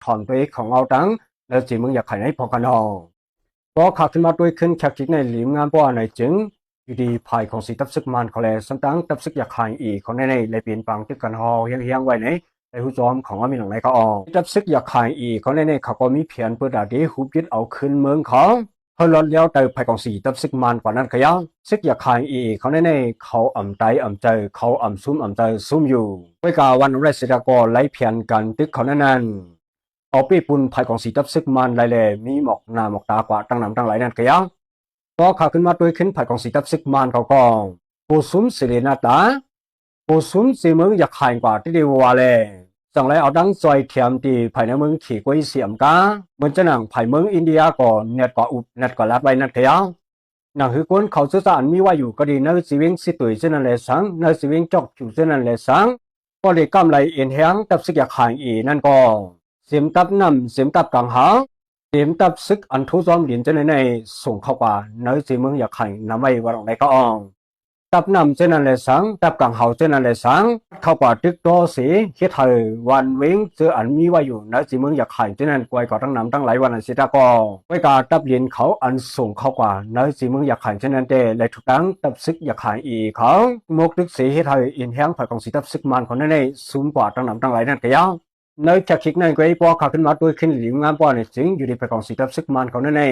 ຖອນໂຕເອງຂອງເຮົາຕັ້ງ ແລະ ຈີເມືອງຢາກໄຂ່ໃນພວກຂະນ້ອງ. ກໍຂ້າຂຶ້ນມາດ້ວຍຂຶ້ນແຄກຄິກໃນຫຼີມງາມກວ່າໃນຈຶ່ງ ຢູ່ດີພາຍຂອງສີຕັບຊຶກມານເຂົາແລ ຊຳຕັ້ງຕັບຊຶກຢາກໄຂ່ອີກເຂົາແນ່ໆ ແລະ ເປັນປາງຕຶກກັນຮາວຮຽງໆໄວ້ໃນ ໃນຫູຈອມຂອງອາມິນຫຼັງໃນເຂົາອອກ. ຕັບຊຶກຢາກໄຂ່ອີກເຂົາແນ່ໆ ເຂົາກໍມີແຜນເປີດດາເດຫູບຍຶດເອົາຄືນເມືອງເຂົາ ເພື່ອລອດແລ້ວໃຕ້ພາຍຂອງສີຕັບຊຶກມານກວ່ານັ້ນຂະຍາວ. ຊຶກຢາກໄຂ່ອີກເຂົາແນ່ໆ ເຂົາອຳໄຕອຳໃຈ ເຂົາອຳຊຸມອຳໃຈຊຸມຢູ່. ໄວ້ກາວັນໄລເສດາກໍໄລ່ແຜນການຕຶກເຂົາແນ່ນັ້ນ ເອົາເປ້ປຸນພາຍຂອງສີຕັບຊຶກມານໄລ່ແລ ມີໝອກໜ້າໝອກຕາກວ່າຕັ້ງນຳຕັ້ງຫຼາຍນັ້ນກະຢ່າງ. ກໍຂ້າຂຶ້ນມາດ້ວຍຂຶ້ນພາຍຂອງສີຕັບຊຶກມານເຂົາກໍ ໂກຊຸມເສເລນາຕາ ໂກຊຸມເສເມືອງຢາກໄຂ່ກວ່າທີ່ໄດ້ວ່າແລ ຈັ່ງໄລເອົາດັງຊ່ອຍແຖມທີ່ພາຍໃນເມືອງເຂກວຍເສອຳກາ ເໝືອນຈະໜັງພາຍເມືອງອິນເດຍກໍແນດກວ່າອຸບແນດກວ່າລາດໄວ້ນັ້ນກະຢ່າງ. ໜັງຄືຄົນເຂົາເຊື້ອຊາດອັນມີໄວ້ຢູ່ກໍດີ ໃນຊີວິງຊິຕຸຍເຊັ່ນນັ້ນແລສັງ ໃນຊີວິງຈອກຜິວເຊັ່ນນັ້ນແລສັງ ກໍໄດ້ກຳໄລເອັນແຮງຕັບຊຶກຢາກໄຂ່ອີກນັ້ນກໍ ເສມຕັບນ້ຳ ເສມຕັບກາງຫາວ ເສມຕັບຊຶກອັນໂທຈອມດິນເຊັ່ນນັ້ນໃນສົ່ງເຂົ້າກວ່າໃນຊີເມືອງຢາກໄຂ່ນຳໄວ້ວ່າດັ່ງໃດກໍອອງ. ຕັບນ້ຳເຊັ່ນນັ້ນແລສັງ ຕັບກາງຫາວເຊັ່ນນັ້ນແລສັງ ເຂົ້າກວ່າຕຶກຕໍ່ເສ ເຮັດໃຫ້ວັນເວງເຈີອັນມີໄວ້ຢູ່ໃນຈີເມືອງຢາກໄຂ່ເຊັ່ນນັ້ນ ກວຍກໍຕັ້ງນຳຕັ້ງຫຼາຍວັນເສດາກໍ ກວຍກາຕັບເລນເຂົາອັນສົ່ງເຂົ້າກວ່າໃນຈີເມືອງຢາກໄຂ່ເຊັ່ນນັ້ນແຕ່ ແລະ ຖືກຕັ້ງຕັບຊຶກຢາກໄຂ່ອີກເຂົາໝົກຕຶກເສ ເຮັດໃຫ້ເອັນແຮງພາຍຂອງສີຕັບຊຶກມານເຂົານັ້ນໄດ້ຊຸມກວ່າຕັ້ງນຳຕັ້ງຫຼາຍນັ້ນກະຢ່າງ. ໃນແຄກຄິກນັ້ນກວຍພໍຂ້າຂຶ້ນມາດ້ວຍຂຶ້ນຫຼີງາມກວ່າໃນຈຶ່ງ ຢູ່ໃນພາຍຂອງສີຕັບຊຶກມານເຂົານັ້ນໃນ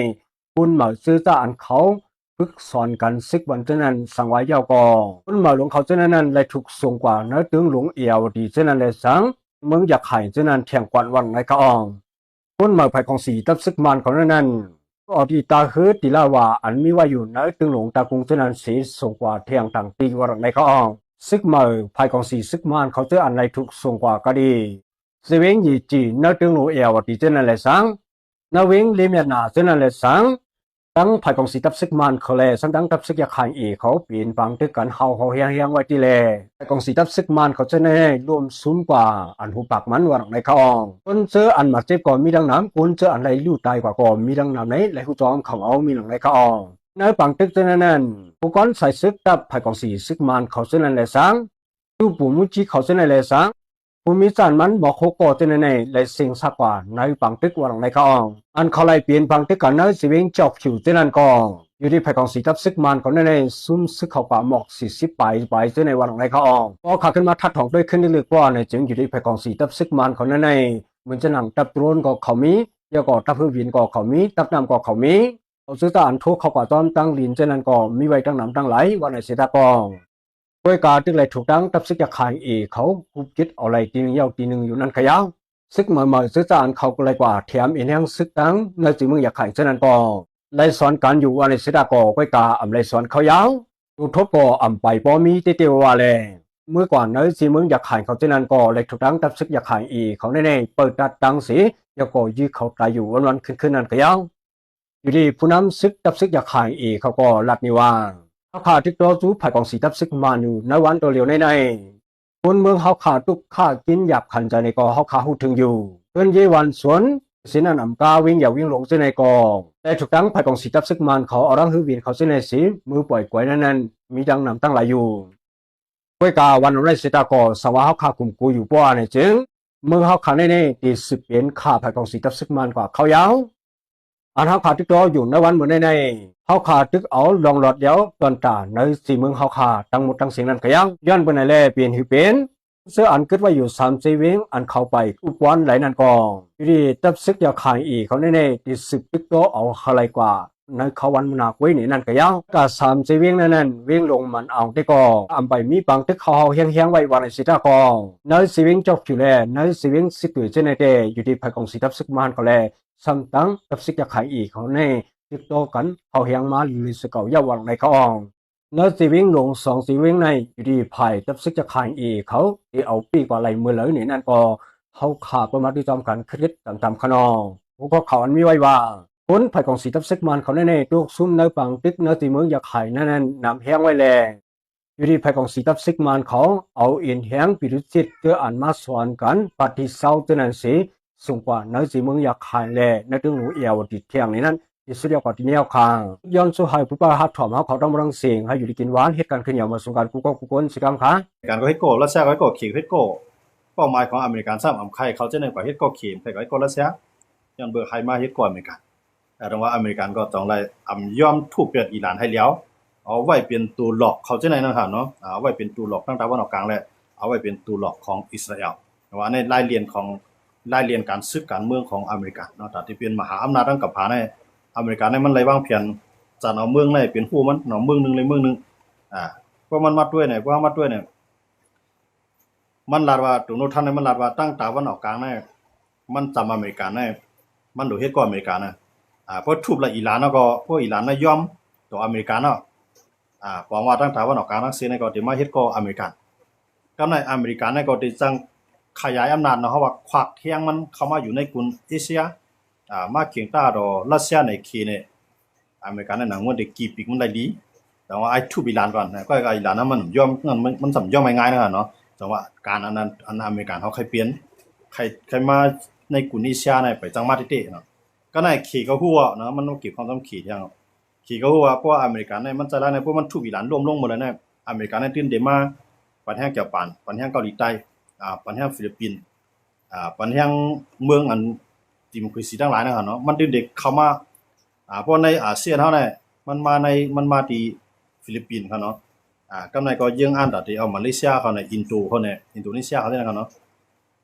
ປຸນເໝີເຊື້ອຊາດອັນເຂົາຝຶກສອນກັນຊຶກວັນເທື່ອນັ້ນສັງວາຍາວກໍ ປຸນເໝີຫຼວງເຂົາເທື່ອນັ້ນໄດ້ຖືກສົ່ງກວ່າໃນເຕີງຫຼວງເອຍາວະດີເທື່ອນັ້ນແລສັງ ເມືອງຢາກໄຂ່ເທື່ອນັ້ນແທງກວ່ານວັນໃນຂະອອງ. ປຸນເໝີພາຍຂອງສີຕັບຊຶກມານເຂົານັ້ນ ກໍເອົາທີ່ຕາເຮີຕີລາວາອັນມີໄວ້ຢູ່ໃນເຕີງຫຼວງຕາກຸງເທື່ອນັ້ນເສ ສົ່ງກວ່າແທງທາງຕີວ່າດັ່ງໃດຂະອອງ. ຊຶກເໝີພາຍຂອງສີຊຶກມານເຂົາເທື່ອອັນໄດ້ຖືກສົ່ງກວ່າກະດີ ເຊເວງເຢຈີ ໃນເຕີງຫຼວງເອຍາວະດີເທື່ອນັ້ນແລສັງ ນະເວງເລມຍານາເທື່ອນັ້ນແລສັງ ທັງພາຍຂອງສີຕັບຊຶກມານເຂົາແລ ຊຳທັງຕັບຊຶກຢາກໄຂ່ອີກເຂົາເປັນປາງຕຶກກັນຮາວຮຽງຮຽງໄວ້ທີ່ແລ ພາຍຂອງສີຕັບຊຶກມານເຂົາເຈົ້ານັ້ນລວມຊຸມກວ່າອັນຫູປາກມັນວ່າດັ່ງໃດຂະອອງ. ຄົນເຈີອັນບາດເຈັບກໍມີດັ່ງນຳ ຄົນເຈີອັນໄດ້ລູກຕາຍກວ່າກໍມີດັ່ງນຳໃນ ແລະ ຫູຈອມຂອງເຮົາມີດັ່ງໃດຂະອອງ. ໃນປາງຕຶກເທື່ອນັ້ນ ຜູ້ກອນສາຍຊຶກຕັບພາຍຂອງສີຊຶກມານເຂົາເຈົ້ານັ້ນແລສັງ ຕູ້ປູມູຈິເຂົາເຈົ້ານັ້ນແລສັງ ຜູ້ມີຊານມັນໝອກຫົກກໍເຈົ້ານັ້ນແລ ແລເສັງຊາກວ່າໃນປາງຕຶກວ່າດັ່ງໃດຂະອອງ. ອັນເຂົາໄລ່ເປັນປາງຕຶກກັນໃນຊີເວງຈອກຜິວເຈົ້ານັ້ນກໍ ຢູ່ທີ່ພາຍຂອງສີຕັບຊຶກມານເຂົານັ້ນແລ ຊຸມຊຶກເຂົາກວ່າໝອກສີ່ສິບປາຍປາຍເຈົ້າໃນວ່າດັ່ງໃດຂະອອງ. ກໍຂ້າຂຶ້ນມາທັດຖອງດ້ວຍຂຶ້ນເລິກໆກວ່າໃນຈຶ່ງ ຢູ່ທີ່ພາຍຂອງສີຕັບຊຶກມານເຂົານັ້ນແລ ເໝືອນຈະໜັງຕັບໂດຣນກໍເຂົາມີ ແລ້ວກໍຕັບເຮືອບິນກໍເຂົາມີ ຕັບນ້ຳກໍເຂົາມີ ເຂົາເຊື້ອຊາດອັນໂທເຂົ້າກວ່າຕ້ອມຕັ້ງລິນເຈົ້ານັ້ນກໍມີໄວ້ຕັ້ງນຳຕັ້ງຫຼາຍວ່າໃນເສດາກໍ ກວຍກາຕຶກໄລ່ຖືກຕັ້ງຕັບຊຶກຢາກໄຂ່ອີກເຂົາຮຸບຍຶດເອົາໄລ່ຕີໜຶ່ງຍາວຕີໜຶ່ງຢູ່ນັ້ນຂະຍາວ. ຊຶກເໝີເໝີເຊື້ຈານເຂົາກໍໄລ່ກວ່າແຖມເອັນແຮງຊຶກຕັ້ງໃນຈີເມືອງຢາກໄຂ່ເທື່ອນັ້ນກໍໄລ່ສອນກັນຢູ່ວ່າໃນເສດາກໍ ກວຍກາອຳໄລ່ສອນເຂົາຍາວ ໂຕທົບກໍອຳໄປບໍ່ມີເຕເຕວ່າແລ. ເມື່ອກ່ອນໃນຈີເມືອງຢາກໄຂ່ເຂົາເທື່ອນັ້ນກໍໄລ່ຖືກຕັ້ງຕັບຊຶກຢາກໄຂ່ອີກເຂົາແນ່ໆເປີດຕັດຕັ້ງເສ ແລ້ວກໍຢື້ເຂົາຕາຍຢູ່ວັນໆຄືນໆນັ້ນຂະຍາວ. ຢູ່ດີຜູ້ນຳຊຶກ ຕັບຊຶກຢາກຂາຍເອ ເຂົາກໍລັດນີ້ວ່າ ເຮົາຂ້າຕຶກຕໍ່ສູ້ພາຍກອງສີຕັບຊຶກມານຢູ່ໃນວັນຕໍ່ຫຼຽວໃນໃນ ຄົນເມືອງເຮົາຂ້າທຸກຂ້າກິນຢາກຂັນໃຈໃນກໍເຮົາຂ້າຮູ້ເຖິງຢູ່ ເຮືອນເຢວັນສວນ ເສນານຳກາ ເວງຢາວ ເວງຫຼວງເສນໃນກໍ ແຕ່ຖືກທັງພາຍກອງສີຕັບຊຶກມານເຂົາເອົາດັງຮືວິນເຂົາເສນໃນສີ ມືປ່ອຍກວຍນັ້ນນັ້ນ ມີດັ່ງນຳຕັ້ງຫຼາຍຢູ່. ກວຍກາວັນໄລເສຕາກໍ ສາວ່າເຮົາຂ້າກຸມກູຢູ່ປ້ອໃນຈຶ່ງ ເມືອງເຮົາຂ້າໃນໃນ ທີ່ສືບເປັນຂ້າພາຍກອງສີຕັບຊຶກມານກວ່າເຂົາຍາວ ອັນເຮົາຂ້າຕິດຕໍ່ຢູ່ໃນວັນມື້ໃນໃນ ເຮົາຂ້າຕຶກເອົາລອງລອດດຽວຕອນຕາໃນສີ່ເມືອງເຮົາຂ້າ ທັງໝົດທັງເສງນັ້ນກະຍັງ ຍ້ອນເປັນໃນແລເປັນຄືເປັນ ເສືອອັນກຶດໄວ້ຢູ່ສາມສີ່ເວງ ອັນເຂົ້າໄປອຸບວອນໄຫຼນັ້ນກໍ ຢູ່ທີ່ຕັບຊຶກຢາກຂາຍເອເຂົາໃນໃນ ທີ່ສືບຕຶກຕໍ່ເອົາເຮົາໄຫຼກວ່າ ໃນເຂົາວັນມື້ໜ້າກວຍນີ້ນັ້ນກະຍັງ ກະສາມສີ່ເວງນັ້ນນັ້ນ ເວງຫຼວງມັນອາວແຕ່ກໍ ອຳໄປມີປາງຕຶກເຂົາເຮົາແຮງໆໄວ້ວ່າໃນຊິຕາກໍ ໃນສີ່ເວງຈອກຜິວແລ ໃນສີ່ເວງຊິຕຸຍເຈໃນແຕ່ ຢູ່ທີ່ພາຍກອງສີຕັບຊຶກມານກໍແລ ຊ້ຳຕັ້ງຕັບຊຶກຢາກຂາຍເອເຂົາໃນ ຕິດຕໍ່ກັນເຂົ້າແຮງມາເລື້ອຍໆສະເກົ່າຢ່າຫວັງໃນຂະອອງ ເນີຊີວິງຫຼວງສອງຊີວິງໃນ ຢູ່ທີ່ພາຍຕັບຊຶກຈະຂາຍເອເຂົາ ທີ່ເອົາປີກວ່າໄຫຼເມືອເລີນີ້ນັ້ນກໍ ເຮົາຂ້າກໍມາຕິດຕາມກັນຄຶດໆຕາມໆຂະນອງ ຫົວຂໍ້ຂ່າວອັນມີໄວ້ວ່າ ຄົນພາຍກອງສີຕັບຊຶກມານເຂົາໃນໃນ ຕົວກຊຸມໃນປາງຕຶກເນີຊີເມືອງຢາກຂາຍນັ້ນນຳແຮງໄວ້ແລ ຢູ່ທີ່ພາຍກອງສີຕັບຊຶກມານເຂົາ ເອົາເອັນແຮງປີລຸດຊິດ ເທື່ອອັນມາສອນກັນ ປາດທີ່ເຊົາເທື່ອນັ້ນເສ ສູງກວ່າໃນສີເມືອງຢາກຂາຍແລ ໃນເທິງຫຼວງເອວະຕິດທ່ຽງນີ້ນັ້ນ ທີ່ສຸດແລ້ວກໍທີ່ແນວຂ້າງ ຍ້ອນສູ້ໃຫ້ຜູ້ປ່າຮັບຖອມເຮົາເຂົາທັງໝົດທັງເສງ ໃຫ້ຢູ່ດີກິນຫວານ ເຮັດການຂຶ້ນຫຍັງມາສູ່ກັນ ກູ່ກໍກູ່ຄົນຊິກຳຄ່າ ການກໍເຮັດກໍ ລາຊາກໍເຮັດກໍ ເຂດເຮັດກໍ ປົ້າໝາຍຂອງອາເມລິກັນຊ້ຳ ອຳໃຄເຂົາເຈົ້ານີ້ກໍເຮັດກໍເຂມ ໃຜກໍເຮັດກໍຣັດເຊຍ ຍ້ອນເບິ່ງໃຜມາເຮັດກໍອາເມລິກັນ. ແຕ່ວ່າອາເມລິກັນກໍຕ້ອງໄດ້ອຳຍອມທຸບເປັດອີຣານໃຫ້ແລ້ວ ເອົາໄວ້ເປັນໂຕຫຼອກເຂົາເຈົ້ານີ້ນະຄັບເນາະ ເອົາໄວ້ເປັນໂຕຫຼອກທາງຕາເວັນອອກກາງ ແລະ ເອົາໄວ້ເປັນໂຕຫຼອກຂອງອິດສະຣາແອລ. ແຕ່ວ່າໃນລາຍລຽນຂອງ ລາຍລຽນການສຶກການເມືອງຂອງອາເມລິກາເນາະ ຕາມທີ່ເປັນມະຫາອຳນາດທາງກຳພາໃນອາເມລິກາໃນ ມັນໄດ້ວາງແຜນຈັດເອົາເມືອງໃນເປັນຮູ້ມັນເນາະ ເມືອງໜຶ່ງເລີຍເມືອງໜຶ່ງ. ອາ ພວກມັນມາດ້ວຍໃນ ພວກມັນມາດ້ວຍໃນ ມັນລາດວ່າ ໂດນັລ ທຣຳນີ້ ມັນລາດວ່າ ທາງຕາເວັນອອກກາງໃນ ມັນຈຳອາເມລິກາໃນ ມັນໂດເຮັດກໍອາເມລິການະ. ອາ ພໍທຸບລະອີຣານເນາະ ກໍພວກອີຣານນະຍອມຕໍ່ອາເມລິກາເນາະ. ອາ ປອງວ່າທາງຕາເວັນອອກກາງທັງເສດນີ້ກໍໄດ້ມາເຮັດກໍອາເມລິກາ. ກັບໃນອາເມລິກາໃນກໍໄດ້ຈັ່ງຂະຫຍາຍອຳນາດເນາະ ເຮົາວ່າຄວັກແຮງມັນເຂົ້າມາຢູ່ໃນກຸນເອເຊຍ ອາ ມາຂຽງຕາຕໍ່ຣັດເຊຍໃນເຂດນີ້ ອາເມລິກາໃນໜັງມັນໄດ້ກີ້ປີກມັນໄດ້ດີ. ແຕ່ວ່າໄອ້ທຸບອີຣານກ່ອນນະ ກໍອີຣານນະ ມັນຍອມ ມັນ ມັນ ມັນຈຳຍອມງ່າຍໆນະເນາະ. ແຕ່ວ່າການອັນນັ້ນ ອັນອາເມລິກາເຮົາໃຄ່ເປັນ ໃຄ່ ໃຄ່ມາໃນກຸນເອເຊຍໃນ ໄປຈັ່ງມາເຕະເນາະ. ກໍໃນເຂດກໍຮູ້ເນາະ ມັນເກັບຄວາມສຳຄັນເຂດຫຍັງ ເຂດກໍຮູ້ວ່າ ເພາະວ່າອາເມລິກາໃນມັນໃຈຮ້າຍໃນ ເພາະມັນທຸບອີຣານລົ້ມລົງໝົດແລ້ວນະ. ອາເມລິກາໃນຈຶ່ງໄດ້ມາປັນແຮງຈາປານ ປັນແຮງເກົາຫຼີໃຕ້ ອາ ປັນແຮງຟີລິບປິນ ອາ ປັນແຮງເມືອງອັນດີໂມຄຣາຊີທັງຫຼາຍນະເນາະ ມັນຈຶ່ງໄດ້ເຂົ້າມາ ອາ ເພາະໃນອາຊຽນເຮົາໃນ ມັນມາໃນ ມັນມາທີ່ຟີລິບປິນເຂົາເນາະ. ອາ ກັບໃນກໍເຢື້ອງອ່ານຕາທີ່ເອົາມາເລເຊຍເຂົາໃນ ອິນໂດເຂົາໃນ ອິນໂດເນເຊຍເຂົາໃນເນາະ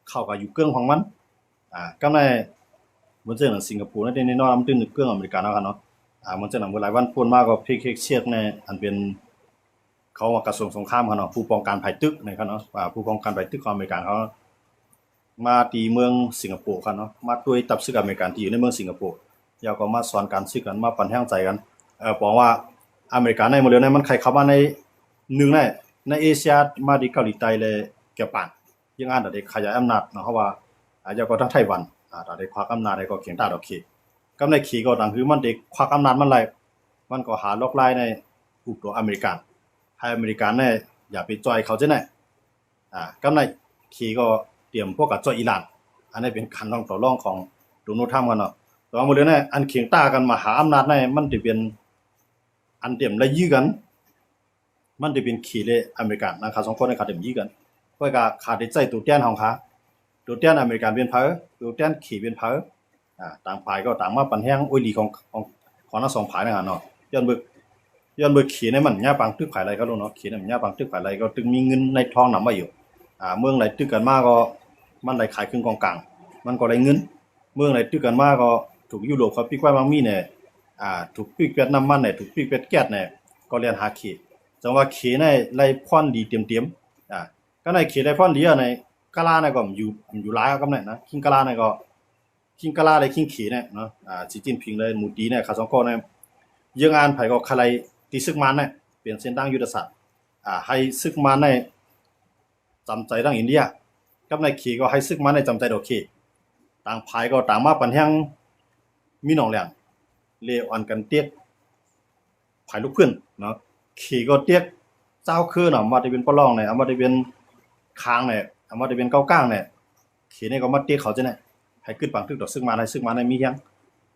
ເຂົາກໍຢູ່ເຄິ່ງຂອງມັນ. ອາ ກັບໃນ ເໝືອນເຊັ່ນສິງກະໂປໃນແນ່ນອນ ມັນຕື່ນເຄິ່ງອາເມລິກາເນາະ ອາ ເໝືອນເຊັ່ນເມື່ອຫຼາຍວັນປົນມາກໍເພກເຮັກເຊຍກໃນ ອັນເປັນ ເຂົາວ່າກະຊວງສົງຄາມເຂົາເນາະ ຜູ້ປ້ອງກັນໄພຕຶກໃນເຂົາເນາະ ອາ ຜູ້ປ້ອງກັນໄພຕຶກຂອງອາເມລິກາເຂົາ ມາທີ່ເມືອງສິງກະໂປເຂົາເນາະ ມາດ້ວຍທັບເຊືອກອາເມລິກັນທີ່ຢູ່ໃນເມືອງສິງກະໂປ. ແລ້ວກໍມາສອນການຊຶກກັນ ມາປັນແຮງໃຈກັນ ເອີ ບອກວ່າອາເມລິກາໃນມື້ເດີນໃນ ມັນໄຂເຂົ້າມາໃນ ໜຶ່ງໃນ ໃນເອເຊຍ ມາທີ່ເກົາຫຼີໃຕ້ ແລະ ຈາປານ ເລື່ອງອັນໄດ້ຂະຫຍາຍອຳນາດເນາະ ເຮົາວ່າ ອາ ແລ້ວກໍທາງໄຕ້ຫວັນ ອາ ໄດ້ຄວັກອຳນາດ ແລ້ວກໍຂຽງຕາດອກເຂດ. ກັບໃນເຂດກໍຕ່າງ ຄືມັນໄດ້ຄວັກອຳນາດມັນໄຫຼ ມັນກໍຫາລັອກລາຍໃນ ອຸບຕົວອາເມລິກາ ໃຫ້ອາເມລິກາໃນ ຢ່າໄປຈ່ອຍເຂົາຈັ່ງໃດ. ອາ ກັບໃນເຂດກໍຕຽມພວກກັບຈ່ອຍອີຣານ ອັນນີ້ເປັນການລອງຕໍ່ລອງຂອງໂດນັລ ທຣຳເຂົາເນາະ. ແຕ່ວ່າມື້ເດີນໃນ ອັນຂຽງຕາກັນມະຫາອຳນາດໃນ ມັນຈະເປັນ ອັນຕຽມໄລ່ຢື້ກັນ ມັນຈະເປັນເຂດ ແລະ ອາເມລິການະ ເຂົາສອງຄົນນີ້ເຂົາຈະມາຢື້ກັນ. ຂ້ອຍກໍຂ້າໄດ້ໃຊ້ໂຕແທນຂອງຂ້າ ໂຕແທນອາເມລິກາເປັນໃຜ ໂຕແທນເຂດເປັນໃຜ ອາ ຕ່າງຝ່າຍກໍຕ່າງມາປັນແຮງໂອ້ຍຫຼີຂອງ ຂອງ ຂອງທັງສອງຝ່າຍນະເນາະ. ຍ້ອນເບິ່ງ ຍ້ອນເບິ່ງເຂດໃນມັນຍາປາງຕຶກຝ່າຍໃດກໍໂລດເນາະ ເຂດໃນມັນຍາປາງຕຶກຝ່າຍໃດກໍຈຶ່ງມີເງິນໃນທອງນຳໄວ້ຢູ່. ອາ ເມືອງໃດຕຶກກັນມາກໍມັນໄດ້ຂາຍເຄິ່ງກອງກາງ ມັນກໍໄດ້ເງິນ. ເມືອງໃດຕຶກກັນມາກໍຖືກຢູໂຣບເຂົາປິກໄວ້ບາງມີແນ່ ອາ ຖືກປິກແປດນ້ຳມັນແນ່ ຖືກປິກແປດແກັສແນ່ ກໍແລ່ນຫາເຂດ. ຈັ່ງວ່າເຂດໃນໄດ້ພອນດີເຕັມໆ ອາ ກໍໃນເຂດໄດ້ພອນດີໃນກະລາໃນກໍຢູ່ ຢູ່ຫຼາຍກັບໃນນະ ຄິງກະລາໃນກໍ ຄິງກະລາ ແລະ ຄິງເຂດເນາະ ອາ ຊີຈິ້ນຜິງ ແລະ ມູຕີເນຍ ເຂົາສອງຄົນເນຍ ເຢື້ອງອ່ານໃຜກໍຄະໄລຕີຊຶກມານເນຍ ເປັນເສັ້ນທາງຍຸດທະສາດ ອາ ໃຫ້ຊຶກມານເນຍຈຳໃຈທາງອິນເດຍ ກັບໃນເຂດກໍໃຫ້ຊຶກມານເນຍຈຳໃຈດອກເຂດ. ຕ່າງຝ່າຍກໍຕ່າງມາປັນແຮງມີໜອງແຫຼງ ເລອ່ອນກັນເຕັກ ຝ່າຍລູກພື້ນເນາະ ເຂດກໍເຕັກຊາວເຄີນເນາະ ບໍ່ວ່າຈະເປັນປະລອງເນຍ ບໍ່ວ່າຈະເປັນຄາງເນຍ ບໍ່ວ່າຈະເປັນເກົາກາງເນຍ ເຂດນີ້ກໍມາເຕັກເຂົາຈັ່ງໃດ ໃຫ້ກຶດບັງຕຶກຕໍ່ຊຶກມານ ໃຫ້ຊຶກມານໃນມີແຮງ.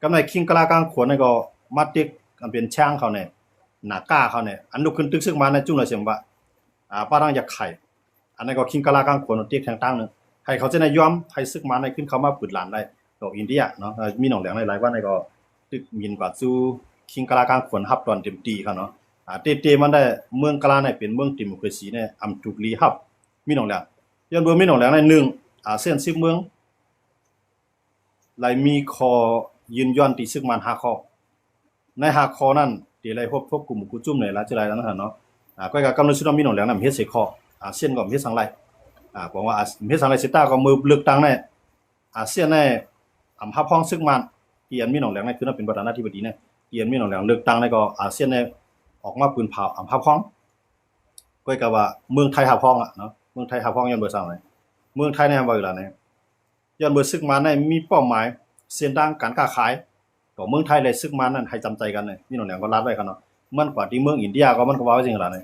ກັບໃນຄິງກະລາກາງຂວັນນີ້ກໍມາເຕັກອັນເປັນຊາງເຂົາເນຍ ນາກາເຂົາເນຍ ອັນລຸກຂຶ້ນຕຶກຊຶກມານໃນຈຸ່ມລາຍສຽມວ່າ ອາ ປາດທາງຢາກໄຂ ອັນນັ້ນກໍຄິງກະລາກາງຂວັນເຕັກແທງຕັ້ງໜຶ່ງ ໃຫ້ເຂົາຈັ່ງໃດຍອມ ໃຫ້ຊຶກມານໃນຂຶ້ນເຂົ້າມາປຶດຫຼານໄດ້ດອກອິນເດຍເນາະ. ມີໜອງແຫຼງໃນຫຼາຍວັນນີ້ກໍຕຶກໝິ່ນກວ່າສູ່ຄິງກະລາກາງຂວັນຮັບຕອນເຕັມທີ່ເຂົາເນາະ. ອາ ເຕ ເຕມັນໄດ້ ເມືອງກະລາໃນເປັນເມືອງດີໂມຄຣາຊີໃນ ອຳຖືກລີຮັບ ມີໜອງແຫຼງ ຍ້ອນເບິ່ງມີໜອງແຫຼງໃນ ໜຶ່ງ ອາຊຽນສິບເມືອງ ໄດ້ມີຂໍ້ຢືນຢັນທີ່ຊຶກມານຫ້າຂໍ້ ໃນຫ້າຂໍ້ນັ້ນ ທີ່ໄດ້ຮົບທົບກຸມໝູ່ກຸຈຸ້ມໃນຫຼາຍຈະຫຼາຍນັ້ນຫັ້ນເນາະ. ອາ ກໍກະກຳນົດຊິດອນມີໜອງແຫຼງນັ້ນເຮັດໃສ່ຂໍ້ ອາຊຽນກໍເຮັດສັງໄລ ອາ ບອກວ່າເຮັດສັງໄລຊິຕາກໍເມື່ອເລືອກຕັ້ງໃນອາຊຽນໃນ ອຳຮັບຮອງຊຶກມານ ທີ່ອັນມີໜອງແຫຼງນັ້ນຄືນັ້ນເປັນປະທານາທິບໍດີໃນ ທີ່ອັນມີໜອງແຫຼງເລືອກຕັ້ງໃນກໍອາຊຽນໃນອອກມາປືນເຜົາອຳຮັບຮອງ ກໍກະວ່າເມືອງໄທຮັບຮອງອະເນາະ ເມືອງໄທຮັບຮອງຍ້ອນເບີສັງໄລ ເມືອງໄທໃນວ່າອີກລະໃນ ຍ້ອນເບີຊຶກມານໃນມີເປົ້າໝາຍເສັ້ນທາງການຄ້າຂາຍ ຕໍ່ເມືອງໄທ ແລະ ຊຶກມານນັ້ນໃຫ້ຈຳໃຈກັນ ມີໜອງແຫຼງກໍລາດໄວ້ເຂົາເນາະ. ມັນກວ່າທີ່ເມືອງອິນເດຍກໍມັນກໍວ່າໄວ້ຈັ່ງຊີ້ລະໃນ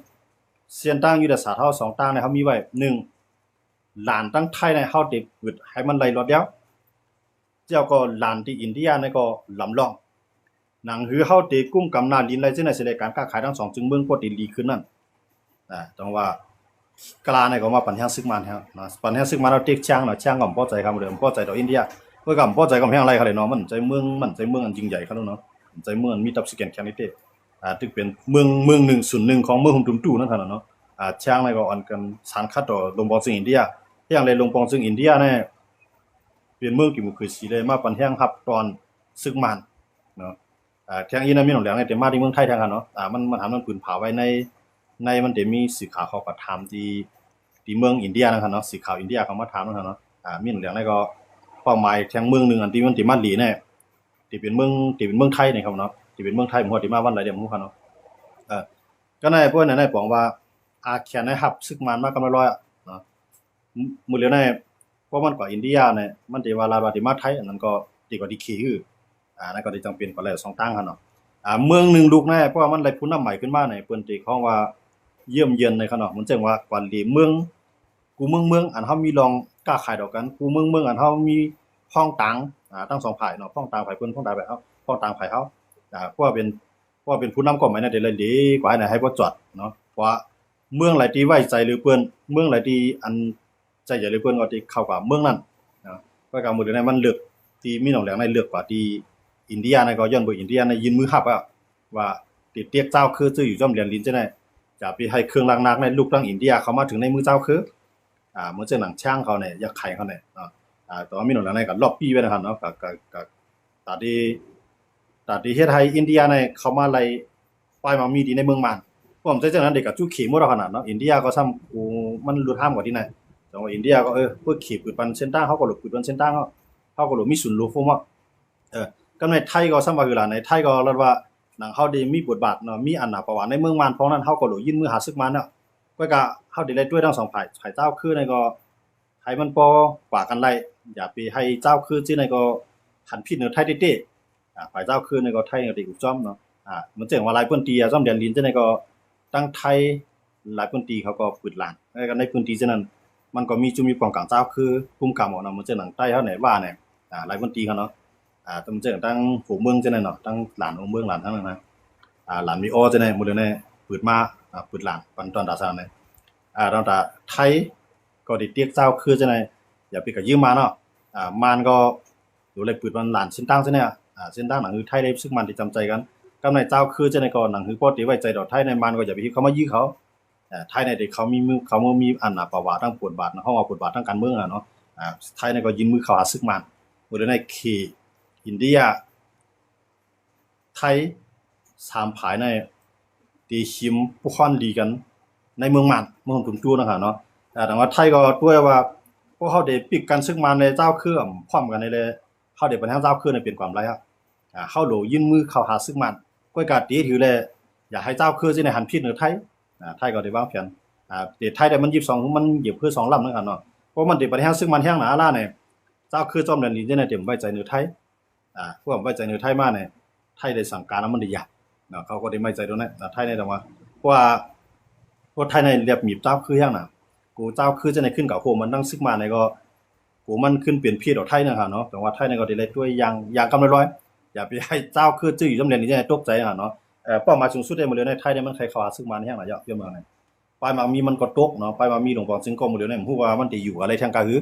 ເສັ້ນທາງຍຸດທະສາດເຮົາສອງທາງໃນເຮົາມີໄວ້ ໜຶ່ງ ລານທາງໄທໃນເຮົາໄດ້ປຶດໃຫ້ມັນໄຫຼລອດແລ້ວ ແລ້ວກໍລານທີ່ອິນເດຍໃນກໍລຳລອງ ໜັງຫືອເຮົາໄດ້ກຸມກຳໜ້າດິນໄດ້ຈັ່ງໃດຊິໄດ້ການຄ້າຂາຍທັງສອງຈຶງເມືອງກໍໄດ້ດີຂຶ້ນນັ້ນ ອາ ຕ້ອງວ່າ ກະລານີ້ກໍມາປັນແຮງຊຶກມານແຮງເນາະ ປັນແຮງຊຶກມານແລ້ວເຕັກຊຽງເນາະ ຊຽງກໍບໍ່ພໍໃຈເຂົາເລີຍ ບໍ່ພໍໃຈຕໍ່ອິນເດຍ ເພິ່ນກໍບໍ່ພໍໃຈກັບແຮງໄຫຼເຂົາເລີຍເນາະ ມັນໃຈເມືອງ ມັນໃຈເມືອງອັນຍິ່ງໃຫຍ່ເຂົາເນາະ ໃຈເມືອງອັນມີທັບສິແກ່ນແຂງນີ້ເດ້ ອ່າ ຖືເປັນເມືອງ ເມືອງໜຶ່ງ ສູນໜຶ່ງຂອງເມືອງຮຸມຕຸມຕູນັ້ນຫັ້ນນະເນາະ ອ່າ ຊຽງນີ້ກໍອັນກັນສານຂັດຕໍ່ຫຼົງປອງຊຶງອິນເດຍ ແຮງເລີຍຫຼົງປອງຊຶງອິນເດຍນີ້ ເປັນເມືອງດີໂມຄຣາຊີເລີຍ ມາປັນແຮງຮັບຕ້ອນຊຶກມານເນາະ ອ່າ ແທງອີນະ ມີໜອງແຫຼງນີ້ ແຕ່ມາທີ່ເມືອງໄທແທງຫັ້ນເນາະ ອ່າ ມັນ ມັນຫາມັນປືນຜາໄວ້ໃນ ໃນມັນຈະມີສີຂາວເຂົາກໍຖາມທີ່ ທີ່ເມືອງອິນເດຍນັ້ນຫັ້ນເນາະ ສີຂາວອິນເດຍເຂົາມາຖາມນັ້ນຫັ້ນເນາະ ອ່າ ມີໜອງແຫຼງນີ້ກໍເປົ້າໝາຍແທງເມືອງໜຶ່ງ ອັນທີ່ມັນຈະມາເລແນ່ ທີ່ເປັນເມືອງ ທີ່ເປັນເມືອງໄທນີ້ຄັບເນາະ ທີ່ເປັນເມືອງໄທ ບໍ່ຮູ້ວ່າທີ່ມາວັນໃດເດ້ ບໍ່ຮູ້ຄັບເນາະ ເອີ ກໍໃນພວກນັ້ນ ໃນປອງວ່າ ອ່າ ແຂນໃນຮັບຊຶກມານມາກັບລອຍໆ ອ່ະ ເນາະ ມື້ລຽວໃນ ພວກມັນກວ່າອິນເດຍໃນ ມັນເດວ່າລາດວ່າເດມາໄທ ອັນນັ້ນກໍເດກວ່າດີເຄ ອາ ນັ້ນກໍໄດ້ຈຳເປັນກວ່າແລ້ວສອງຕ່າງຫັ້ນເນາະ ອາ ເມືອງໜຶ່ງລຸກໃນ ເພາະວ່າມັນໄດ້ຜູ້ນຳໃໝຂຶ້ນມາໃນ ເພິ່ນເດເຂົາວ່າຢ້ຽມຢຽນໃນຂະເນາະ ມັນເຊິ່ງວ່າກວ່າເລເມືອງ ກູເມືອງເມືອງ ອັນເຮົາມີລ່ອງຄ້າຂາຍດອກກັນ ກູເມືອງເມືອງ ອັນເຮົາມີພ້ອງຕາງ ອາ ທັງສອງຝ່າຍເນາະ ພ້ອງຕາງຝ່າຍເພິ່ນ ພ້ອງຕາງຝ່າຍເຮົາ ພ້ອງຕາງຝ່າຍເຮົາ ອາ ເພາະວ່າເປັນ ເພາະວ່າເປັນຜູ້ນຳກໍໝາຍນັ້ນ ໄດ້ເລກວ່າໃຫ້ ໃຫ້ບໍ່ຈອດເນາະ ເພາະວ່າເມືອງໃດທີ່ໄວ້ໃຈຫຼືເພິ່ນ ເມືອງໃດທີ່ອັນ ໃຈໃຫຍ່ເລີຍເພິ່ນກໍຕິເຂົ້າກັບເມືອງນັ້ນນະ ແລ້ວກໍມື້ດຽວໃນມັນເລິກ ທີ່ມີໜອງແຫຼງໃນເລິກກວ່າທີ່ອິນເດຍໃນ ກໍຍ້ອນເບິ່ງອິນເດຍໃນຍື່ນມືຮັບອະ ວ່າຕິເຕັກເຈົ້າຄືຈື່ຢູ່ຈ້ອມແດນດິນຈັ່ງໃດ ຈະໄປໃຫ້ເຄື່ອງໜັກໆໃນລຸກທາງອິນເດຍເຂົ້າມາເຖິງໃນມືເຈົ້າຄື ອາ ເໝືອນເຊັ່ນໜັງຊ້າງເຂົາແດ່ ຍັກໄຂ່ເຂົາແດ່ເນາະ ອາ ແຕ່ວ່າມີໜອງແຫຼງໃນກໍລັອບປີ້ໄວ້ນະຄັບເນາະ ກໍ ກໍ ກໍ ຕາທີ່ ຕາທີ່ເຮັດໃຫ້ອິນເດຍໃນເຂົ້າມາໄລ່ ປາຍໝາກມີທີ່ໃນເມືອງມານ ພວກມັນໃຊ້ຈັ່ງນັ້ນເດກະຈຸເຂໝົດເອົາຂະໜາດເນາະ ອິນເດຍກໍຊ້ຳ ໂອ້ ມັນລຸດຫ້າມກວ່າທີ່ໃນ ແຕ່ວ່າອິນເດຍກໍ ເອີ ພວກເຂປຶດປັນເສັ້ນທາງ ເຮົາກໍຫຼົບປຶດປັນເສັ້ນທາງເນາະ ເຮົາກໍຫຼົບມີສູນໂລໂຄມອນ ເອີ ກັບໃນໄທກໍຊ້ຳວ່າຄືລະ ໃນໄທກໍລັດວ່າ ໜັງເຮົາໄດ້ມີບົດບາດເນາະ ມີອານາປະວາໃນເມືອງມານ ເພາະນັ້ນເຮົາກໍຫຼົບຍື່ນມືຫາຊຶກມານເນາະ ກໍ ກໍເຮົາໄດ້ໄລ່ດ້ວຍທັງສອງຝ່າຍ ຝ່າຍເຈົ້າຄືໃນກໍ ໃຫ້ມັນພໍກວ່າກັນໄດ້ ຢ່າໄປໃຫ້ເຈົ້າຄືຊີ້ໃນກໍຫັນຜິດເໜືອໄທເຕ້ໆ ອາ ຝ່າຍເຈົ້າຄືໃນກໍໄທກໍໄດ້ອຸບຈອມເນາະ ອາ ເໝືອນເຊັ່ນວ່າຫຼາຍພື້ນທີ່ ອາ ຊອມແດນດິນຈັ່ງໃດກໍ ທັງໄທຫຼາຍພື້ນທີ່ເຂົາກໍປຶດລ້ານ ແລ້ວກໍໃນພື້ນທີ່ເຊັ່ນນັ້ນ ມັນກໍມີຈຸມີປ້ອງກັນເຈົ້າຄື ກຸມກຳເອົາເນາະ ເໝືອນເຊັ່ນທາງໃຕ້ເຮົາໃນວ່າໃນ ອາ ຫຼາຍພື້ນທີ່ເຂົາເນາະ ອາ ເໝືອນເຊັ່ນທາງຫົວເມືອງຈັ່ງໃດເນາະ ທາງຫຼານຫົວເມືອງຫຼານທາງນັ້ນນະ ອາ ຫຼານມີອໍຈັ່ງໃດ ໝົດເລີຍໃນປຶດມາ ອາ ປຶດລ້ານ ປັນຕອນດາຊາໃນ ອາ ຕອນດາໄທ ກໍໄດ້ຕຽກເຈົ້າຄືຈັ່ງໃດ ຢ່າໄປກະຢືມມາເນາະ ອາ ມານກໍ ໂດຍໄລ່ປຶດມັນຫຼານເສັ້ນທາງຊະແນ່ ອາ ເສັ້ນທາງໜັງຄືໄທໄດ້ຊຶກມັນໄດ້ຈຳໃຈກັນ ກັບໃນເຈົ້າຄືຈັ່ງໃດກໍໜັງຄືພໍໄດ້ໄວ້ໃຈດອກໄທໃນມານກໍຢ່າໄປເຮັດເຂົ້າມາຢື້ເຂົາ ອາ ໄທໃນທີ່ເຂົາມີມື ເຂົາມີອັນນາປະຫວາທາງບົດບາດ ເຮົາວ່າບົດບາດທາງການເມືອງອະເນາະ ອາ ໄທໃນກໍຍື່ນມືເຂົ້າຫາຊຶກມານ ເມື່ອໃດໃນເຂດອິນເດຍ ໄທສາມຝ່າຍໃນ ຕີຫິມປຸກຄອນດີກັນໃນເມືອງມານ ເມືອງຕຸມຈູນະຄະເນາະ ອາ ແຕ່ວ່າໄທກໍຕົວະວ່າ ພວກເຮົາໄດ້ປິກກັນຊຶກມານໃນເຈົ້າຄືພ້ອມກັນນີ້ແຫຼະ ເຮົາໄດ້ບັນຫາເຈົ້າຄືໃນເປັນຄວາມໄລອະ ອາ ເຮົາໂຫຼຍື່ນມືເຂົ້າຫາຊຶກມານ ກ້ອຍກາເຕະຖືແລ ຢາກໃຫ້ເຈົ້າຄືຊິໄດ້ຫັນຜິດເໜືອໄທ ອາ ໄທກໍໄດ້ວາງແຜນ ອາ ເຕະໄທໄດ້ມັນຢີບສອງ ມັນຢຽບຄືສອງລຳນະຄະເນາະ ເພາະມັນໄດ້ບັນຫາຊຶກມານແຮງໜາລາໃນ ເຈົ້າຄືຈອມແດນດິນຈັ່ງໃດເຕັມໄວ້ໃຈເໜືອໄທ ອາ ພວກໄວ້ໃຈເໜືອໄທມານີ້ ໄທໄດ້ສັ່ງການແລ້ວມັນໄດ້ຢາກເນາະ ເຂົາກໍໄດ້ໄວ້ໃຈໂດນນະ ໄທໃນແຕ່ວ່າ ເພາະວ່າ ພວກໄທໃນແລບໝີບເຈົ້າຄືແຮງນະ ໂກເຈົ້າຄືຈະໄດ້ຂຶ້ນກະໂຄມມັນທັງຊຶກມາໃນກໍ ໂກມັນຂຶ້ນເປັນເພດອອກໄທນະຄະເນາະ ແຕ່ວ່າໄທໃນກໍໄດ້ໄລ່ຕົວຢ່າງ ຢ່າງກຳລອຍໆ ຢ່າໄປໃຫ້ເຈົ້າຄືຈື່ຢູ່ຈຳແດນນີ້ຕົກໃຈນະເນາະ ເປົ້າໝາຍສູງສຸດໃນມື້ເລີຍໃນໄທໃນມັນໄຄເຂົ້າຫາຊຶກມາແຮງນະເຍາະ ເປັນເມືອງໃນ ປາຍໝາກມີມັນກໍຕົກເນາະ ປາຍໝາກມີຫຼວງປອງຊຶງກໍມື້ດຽວນີ້ ບໍ່ຮູ້ວ່າມັນໄດ້ຢູ່ອາໄລແທງກະຮື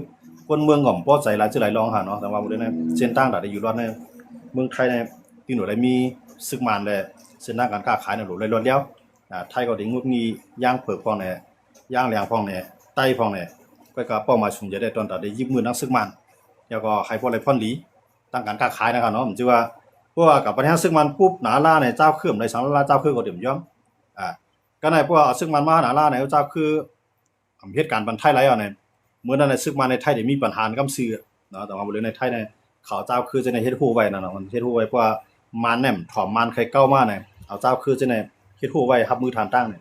ຄົນເມືອງກໍບໍ່ໃຈຫຼາຍຊື່ຫຼາຍລອງຫັ້ນເນາະ ແຕ່ວ່າມື້ດຽວນີ້ເສັ້ນທາງໄດ້ຢູ່ລອດໃນເມືອງໄທໃນ ທີ່ໜ່ວຍໄດ້ມີຊຶກມານແລະເສັ້ນທາງການຄ້າຂາຍນັ້ນຫຼູໄດ້ລອດແລ້ວ ອາ ໄທກໍໄດ້ງຸດງີຢ່າງເຜິກພອງແດ່ ຢ່າງແຫຼງພອງແດ່ ໄຕ້ພອງແດ່ ກໍ ກໍເປົ້າໝາຍສູງໃຫຍ່ໄດ້ຕອນຕາໄດ້ຢິບມືນາງຊຶກມານ ແລ້ວກໍໃຫ້ພວກໄດ້ພອນດີທາງການຄ້າຂາຍນະຄະເນາະ ມັນຈື່ວ່າ ເພາະວ່າກັບບັນຫາຊຶກມານປຸບ ນາລາໃນເຈົ້າຄືໃນສັງລາເຈົ້າຄືກໍເຕັມຍອມ ອາ ກໍໃນພວກເອົາຊຶກມານມານາລາໃນເຈົ້າຄື ເຮັດການບັນໄທໄຫຼເອົາໃນ ເມື່ອນັ້ນໃນຊຶກມາໃນໄທໄດ້ມີບັນຫານຳຊື່ເນາະ ແຕ່ວ່າບໍ່ເລີຍໃນໄທໃນ ເຂົາເຈົ້າຄືຈະໄດ້ເຮັດຮູ້ໄວ້ນະເນາະ ເຮັດຮູ້ໄວ້ເພາະວ່າມານແນມຖອມມານໄຄເກົ່າມາໃນ ເອົາເຈົ້າຄືຈະໄດ້ເຮັດຮູ້ໄວ້ຮັບມືທ່ານຕ່າງໃນ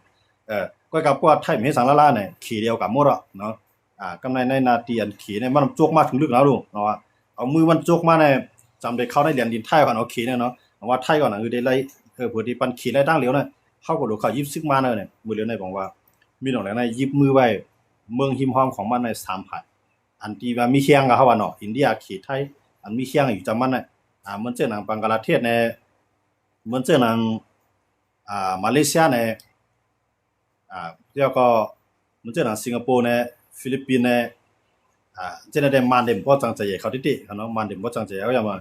ເອີ ກໍກັບພວກໄທເຮັດສັງລະລາໃນ ເຂດດຽວກັນໝົດເນາະ ອາ ກຳໃນໃນໜ້າທີ່ອັນເຂດໃນມັນຈົກມາເຖິງລຶກນະລູກເນາະ ເອົາມືມັນຈົກມາໃນ ຈຳໄດ້ເຂົ້າໃນແດນດິນໄທເນາະ ເຂດເນາະ ວ່າໄທກ່ອນນະ ຄືໄດ້ໄລ່ ເອີ ເພື່ອທີ່ປັນເຂດໄດ້ຕັ້ງຫຼຽວນະ ເຮົາກໍໂດນເຂົາຢິບຊຶກມາເນາະ ມື້ດຽວໃນບອກວ່າ ມີໜອງແຫຼງໃນຢິບມືໄວ້ ເມືອງຮິມຮອມຂອງມັນໃນສາມຝ່າຍ ອັນທີ່ວ່າມີແຂ່ງກັບເຮົາວ່າເນາະ ອິນເດຍເຂດໄທ ອັນມີແຂ່ງຢູ່ຈຳມັນນະ ອາ ເໝືອນເຊັ່ນໜັງບັງກະລາເທດແດ່ ເໝືອນເຊັ່ນໜັງ ອາ ມາເລເຊຍແດ່ ອາ ແລ້ວກໍ ມັນເຊັ່ນຫຍັງ ສິງກະໂປແດ່ ຟີລິບປິນແດ່ ອ່າ ເຊັ່ນໃດ ມານເດ ບໍ່ຕັ້ງໃຈໃຫ້ເຂົາຕິເຕະເນາະ ມານເດ ບໍ່ຕັ້ງໃຈເອົາຫຍັງມາ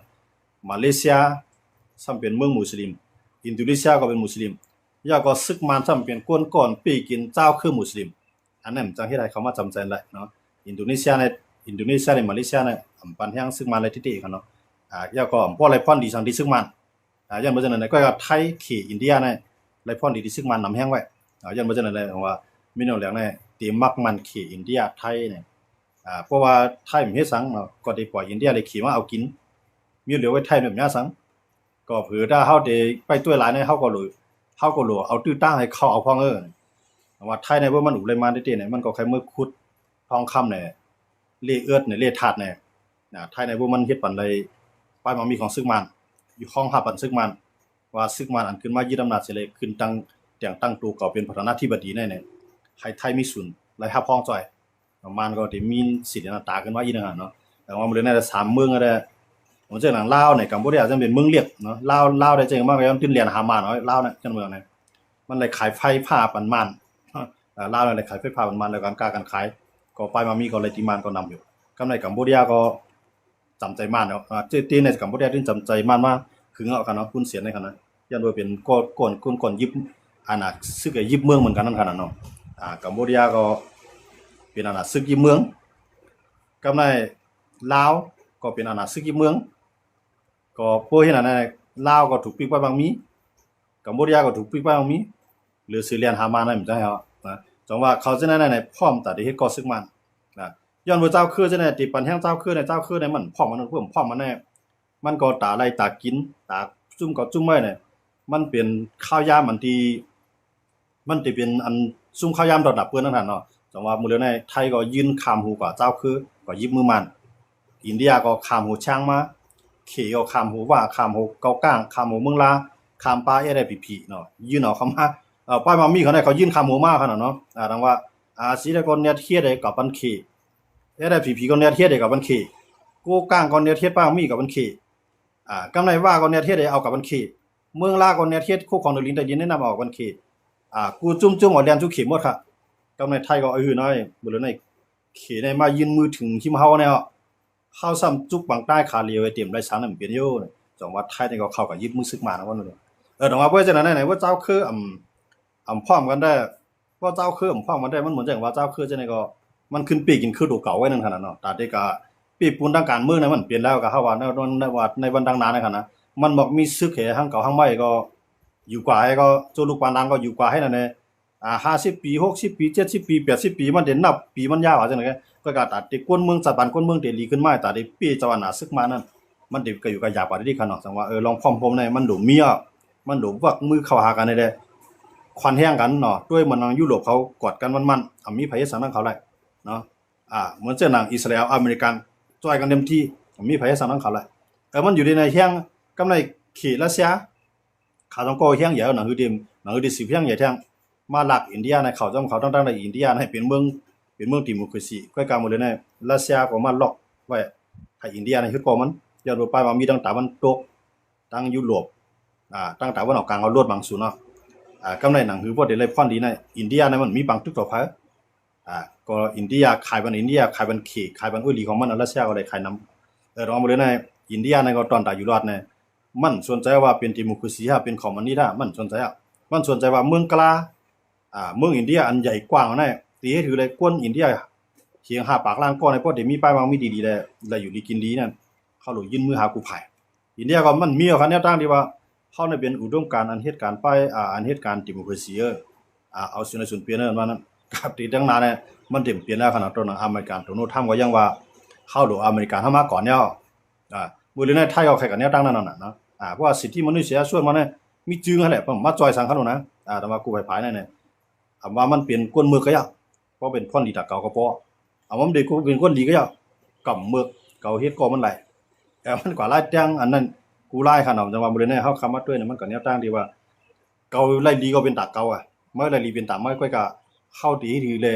ມາເລເຊຍ ຊ້ຳເປັນເມືອງມຸສລິມ ອິນໂດເນເຊຍກໍເປັນມຸສລິມ ແລ້ວກໍສຶກມານຊ້ຳເປັນກົນກ້ອນປີ້ກິນຊາວເຄືອມຸສລິມ ອັນນັ້ນມັນຈັ່ງເຮັດໃຫ້ເຂົາມາຈຳໃຈໄດ້ເນາະ ອິນໂດເນເຊຍໃນ ອິນໂດເນເຊຍ ແລະ ມາເລເຊຍນະ ອຳປັນແຮງສຶກມານໄດ້ຕິເຕະເຂົາເນາະ ອ່າ ແລ້ວກໍບໍ່ໄດ້ພອນດີສັງທີ່ສຶກມານ ອ່າ ຍ້ອນບໍ່ເຊັ່ນນັ້ນແຫຼະ ກໍໄທ ເຂ ອິນເດຍນະ ໄດ້ພອນດີທີ່ຊຶກມານນຳແຮງໄວ້ ອ່າ ຍ້ອນບໍ່ເຊັ່ນນັ້ນແຫຼະ ເພາະວ່າມິນອງແຫຼງນະ ເຕມັກມັນເຂ ອິນເດຍ ໄທນະ ອ່າ ເພາະວ່າໄທມັນເຮັດສັງເນາະ ກໍໄດ້ປ່ອຍອິນເດຍ ແລະ ເຂມາເອົາກິນ ມີເຫຼືອໄວ້ໄທແບບຫຍັງສັງ ກໍເຜື່ອຖ້າເຮົາໄດ້ໄປຕ້ວຍຫຼາຍນະ ເຮົາກໍໂຫຼ ເຮົາກໍໂຫຼເອົາຕື້ຕ່າງໃຫ້ເຂົາເອົາພອງເອີ ວ່າໄທໃນເບິ່ງມັນອຸໄລມານເດ້ໆ ນະ ມັນກໍໃຄ່ເມືອຂຸດທອງຄຳແດ່ ເລເອິດແດ່ ເລທາດແດ່ ນະ ໄທໃນເບິ່ງມັນເຮັດປານໃດ ປ້າຍໝາກມີຂອງຊຶກມານ ຢູ່ຮອງຮັບອັນຊຶກມານ ວ່າຊຶກມານອັນຂຶ້ນມາຍຶດອຳນາດເສຍແລ້ວ ຂຶ້ນຕັ້ງ ແຕ່ງຕັ້ງໂຕເຂົາເປັນປະທານາທິບໍດີໃນ ໃນ ໃຫ້ໄທມີສູນລາຍຮັບຮອງຊ່ອຍ ປະມານກໍໄດ້ມີສີໜ້າຕາຂຶ້ນມາອີກນະເນາະ ແຕ່ວ່າມື້ນີ້ໄດ້ສາມເມືອງແລ້ວ ເຊັ່ນຫຍັງລາວນີ້ ກຳປູເຈຍຈັ່ງເປັນເມືອງເລັກເນາະ ລາວ ລາວໄດ້ຈັ່ງມາກໍຍັງຕື່ນແລ່ນຫາມານເນາະ ລາວນີ້ ຈັ່ງເມືອງນີ້ ມັນໄດ້ຂາຍໄຟຟ້າປັນມານ ເອີ ລາວໄດ້ຂາຍໄຟຟ້າປັນມານ ແລ້ວການຄ້າການຂາຍ ກໍປາຍມາມີກໍໄດ້ຕີມານກໍນຳຢູ່ ກຳໃນກຳປູເຈຍກໍ ຈຳໃຈມານເນາະ ອ່າ ເຈ ເຈ ໃນກຳປູເຈຍຈຶ່ງຈຳໃຈມານມາຫຶງເອົາກັນເນາະ ຮຸນເສນໃນຂະນະ ຢ້ານວ່າເປັນກ້ອນ ກ້ອນ ກ້ອນ ກ້ອນຍຶດ ອັນນ່າ ຊຶກໃຫ້ຍຶດເມືອງເໝືອນກັນນັ້ນຂະນະເນາະ ອ່າ ກຳປູເຈຍກໍເປັນອັນນ່າ ຊຶກຍຶດເມືອງ ກຳໃນລາວກໍເປັນອັນນ່າ ຊຶກຍຶດເມືອງ ກໍບໍ່ເຫັນອັນນັ້ນ ລາວກໍຖືກປີກປ້າຍໝາກມີ ກຳປູເຈຍກໍຖືກປີກປ້າຍໝາກມີ ຫຼື ຊິແລ່ນຫາມານນັ້ນ ມັນຈະໃຫ້ເຮົານະ ຈັ່ງວ່າເຂົາຈະນັ້ນນະ ພ້ອມຕາໄດ້ເຮັດກໍ່ຊຶກມານນະ ຍ້ອນວ່າຊາວເຄີຈະນັ້ນ ຕິປັນແຮງຊາວເຄີໃນ ຊາວເຄີໃນ ມັນພ້ອມກັນ ເພິ່ມພ້ອມກັນແນ່ ມັນກໍຕາໄລ່ຕາກິນ ຕາຈຸ້ມກໍຈຸ້ມໄວ້ນະ ມັນເປັນຂ່າວຍາມອັນທີ່ ມັນຊິເປັນອັນຊຸມຂ່າວຍາມດອນດັບເປີ້ນນັ້ນຫັ້ນເນາະ ຈັ່ງວ່າມື້ເລີຍໃນໄທກໍຍື່ນຂ້າມຮູກວ່າຊາວເຄີ ກໍຢິບມືມານ ອິນເດຍກໍຂ້າມຮູຊ້າງມາ ເຂກໍຂ້າມຮູຫວ້າ ຂ້າມຮູເກົາກ້າງ ຂ້າມຮູເມືອງລາ ຂ້າມປ່າ ເອສໄອພີພີເນາະ ຍື່ນເອົາເຂົ້າມາ ເອີ ປ້າຍໝາກມີເຂົາໃນ ເຂົາຍື່ນຂ້າມຮູມາຂະໜາດເນາະ ອ່າ ດັ່ງວ່າ ອາ ສີໄດກໍແນດເຮັດໃຫ້ກັບອັນເຂ ເອສໄອພີພີກໍແນດເຮັດໃຫ້ກັບອັນເຂ ໂກກ້າງກໍແນດເຮັດປ້າຍໝາກມີກັບອັນເຂ ອ່າ ກຳໃນຫວ້າກໍແນດເຮັດໃຫ້ເອົາກັບອັນເຂ ເມືອງລາກໍແນດເຮັດໂຄກຂອງເໜືອດິນໃຕ້ດິນໃນນ້ຳເອົາກັບອັນເຂ ອ່າ ກູຈຸ້ມໆກໍແລ່ນສູ່ເຂໝົດຄະ ກຳໃນໄທກໍອາຫືນ້ອຍ ມື້ເລີຍໃນເຂໃນມາຍື່ນມືເຖິງຮິມເຮົາແນວ ເຮົາຊ້ຳຈຸກບັງຕາຍຂາຫຼຽວໃຫ້ເຕັມໄດ້ສັງນັ້ນເປັນຢູ່ ຈັ່ງວ່າໄທນີ້ກໍເຂົ້າກັບຍຶບມືຊຶກມານະ ເອີ ຈັ່ງວ່າເພາະສະນັ້ນໃນ ວ່າຊາວເຄີ ອຳ ອຳພ້ອມກັນໄດ້ ເພາະຊາວເຄີອຳພ້ອມກັນໄດ້ ມັນເໝືອນຈັ່ງວ່າຊາວເຄີຈັ່ງໃດກໍ ມັນຂຶ້ນປີ້ກິນຄືໂຕເກົ່າໄວ້ນັ້ນຂະໜາດເນາະ ຕາເດກະ ປີ້ປຸນທາງການເມືອງນັ້ນມັນເປັນແລ້ວ ກໍເຮົາວ່າໃນ ໃນ ໃນວັນທາງໜ້ານັ້ນຂະໜາດ ມັນມັກມີຊຶກໃຫ້ທາງເກົ່າທາງໃໝ່ກໍ ຢູ່ກວ່າໃຫ້ກໍ ໂຈລູກປານຫຼານກໍຢູ່ກວ່າໃຫ້ນັ້ນແຫຼະ ອ່າ ຫ້າສິບປີ ຫົກສິບປີ ເຈັດສິບປີ ແປດສິບປີ ມັນໄດ້ນັບປີມັນຍາວວ່າຈັ່ງໃດ ກໍກະຕາເດກຄົນເມືອງ ສະບານຄົນເມືອງເດລີຂຶ້ນມາ ຕາເດເປ້ເຈົ້າອານາຊຶກມານັ້ນ ມັນເດກະຢູ່ກະຢາກວ່າເດດີຂະເນາະ ຈັ່ງວ່າ ເອີ ລອງພ້ອມໂຮມໃນມັນໂດມີ ມັນໂດວັກມືເຂົ້າຫາກັນໃດ ຂວັນແຮງກັນເນາະ ດ້ວຍເໝືອນໜັງຢູໂຣບເຂົາກອດກັນມັນໆ ອາ ມີໃຜເຮັດສັງນຳເຂົາໄດ້ເນາະ ອາ ເໝືອນເຊັ່ນໜັງອິດສະຣາແອລ ອາເມລິກັນ ຊ່ອຍກັນເຕັມທີ່ ມີໃຜເຮັດສັງນຳເຂົາໄດ້ ເອີ ມັນຢູ່ໃນແຮງ ກຳໃນເຂດຣັດເຊຍ ຂາຕ້ອງກໍແຮງໃຫຍ່ ໜັງສືເຕັມ ໜັງສືເຕັມສິບແຮງໃຫຍ່ແທ້ ມາລັກອິນເດຍໃນເຂົ້າຈຳເຂົາ ທັງໆໃນອິນເດຍໃນເປັນເມືອງ ເປັນເມືອງດີໂມຄຣາຊີ ກ້ອຍກາໝົດເລີຍໃນຣັດເຊຍກໍມາລັອກໄວ້ ໃຫ້ອິນເດຍໃນເຮັດກໍມັນ ຍ້ອນວ່າປາຍວ່າມີຕັ້ງຕາວັນຕົກ ທັງຢູໂຣບ ອ່າ ຕັ້ງຕາວັນອອກກາງເອົາໂລດບາງສູນເນາະ ອ່າ ກຳໃນໜັງສືບໍ່ໄດ້ໄລ່ພອນດີໃນອິນເດຍໃນມັນມີບັງຕຶກຕໍ່ໄປ ອ່າ ກໍອິນເດຍຂາຍບັນອິນເດຍ ຂາຍບັນເຂ ຂາຍບັນໂອຍຫຼີຂອງມັນ ອາ ຣັດເຊຍກໍໄດ້ຂາຍນຳ ເອີ ລອງມາເບິ່ງໃນອິນເດຍໃນກໍຕອນຕາຢູ່ລອດໃນ ມັນສົນໃຈວ່າເປັນດີໂມຄຣາຊີ ເປັນຄອມມູນິດ ມັນສົນໃຈ ມັນສົນໃຈວ່າເມືອງກະລາ ອ່າ ເມືອງອິນເດຍອັນໃຫຍ່ກວ້າງນັ້ນ ທີ່ເຮັດໃຫ້ໄດ້ຄົນອິນເດຍຫຽງຫ້າປາກລ້ານກ້ອນ ໃນພໍໄດ້ມີປ້າຍໝາກມີດີໆ ແລະ ແລະ ຢູ່ດີກິນດີນັ້ນ ເຂົາໂລດຍື່ນມືຫາກູ້ພາຍ ອິນເດຍກໍມັນມີແນວທາງທີ່ວ່າ ເຮົານີ້ເປັນອຸດົມການອັນເຮັດການໄປ ອ່າ ອັນເຮັດການດີໂມຄຣາຊີ ເອີ ອ່າ ເອົາສູນໃນສູນປ່ຽນນັ້ນມານັ້ນ ກັບທີ່ຕັ້ງນານແລ້ວ ມັນເຕັມປ່ຽນແລ້ວຂະໜາດ ໂຕໜັງອາເມລິກັນ ໂດນັລທຣຳກໍຍັງວ່າ ເຮົາໂລດອາເມລິກັນ ເຮົາມາກ່ອນແລ້ວ ອ່າ ມື້ນີ້ໃນໄທກໍໃຄກັນແນວຕັ້ງນັ້ນນະ ອ່າ ເພາະວ່າສິດທິມະນຸດສະຍະຊົນມັນມີຈຶງຫັ້ນແຫຼະ ມາຈ່ອຍສັງເຂົາໂລດນະ ອ່າ ແຕ່ວ່າກູ່ໄພພາຍນັ້ນ ອຳວ່າມັນເປັນກົ້ນເມືອກກະຍາ ພໍເປັນພອນດີຕາເກົ່າກໍພໍ ອຳວ່າມັນເປັນ ເປັນກົ້ນດີກະຍາ ກຳເມືອກເຂົາເຮັດກໍມັນຫຼາຍ ແຕ່ມັນກວ່າຫຼາຍແຕ່ງອັນນັ້ນ ກູຫຼາຍຂະໜາດ ຈັ່ງວ່າມື້ນີ້ເຮົາຄຳມາດ້ວຍ ມັນກໍແນວຕັ້ງທີ່ວ່າ ເຂົາໄລ່ດີກໍເປັນຕາເກົ່າ ມາໄລ່ດີເປັນຕາໃໝ່ ຂ້ອຍກະເຮົາດີທີ່ແລ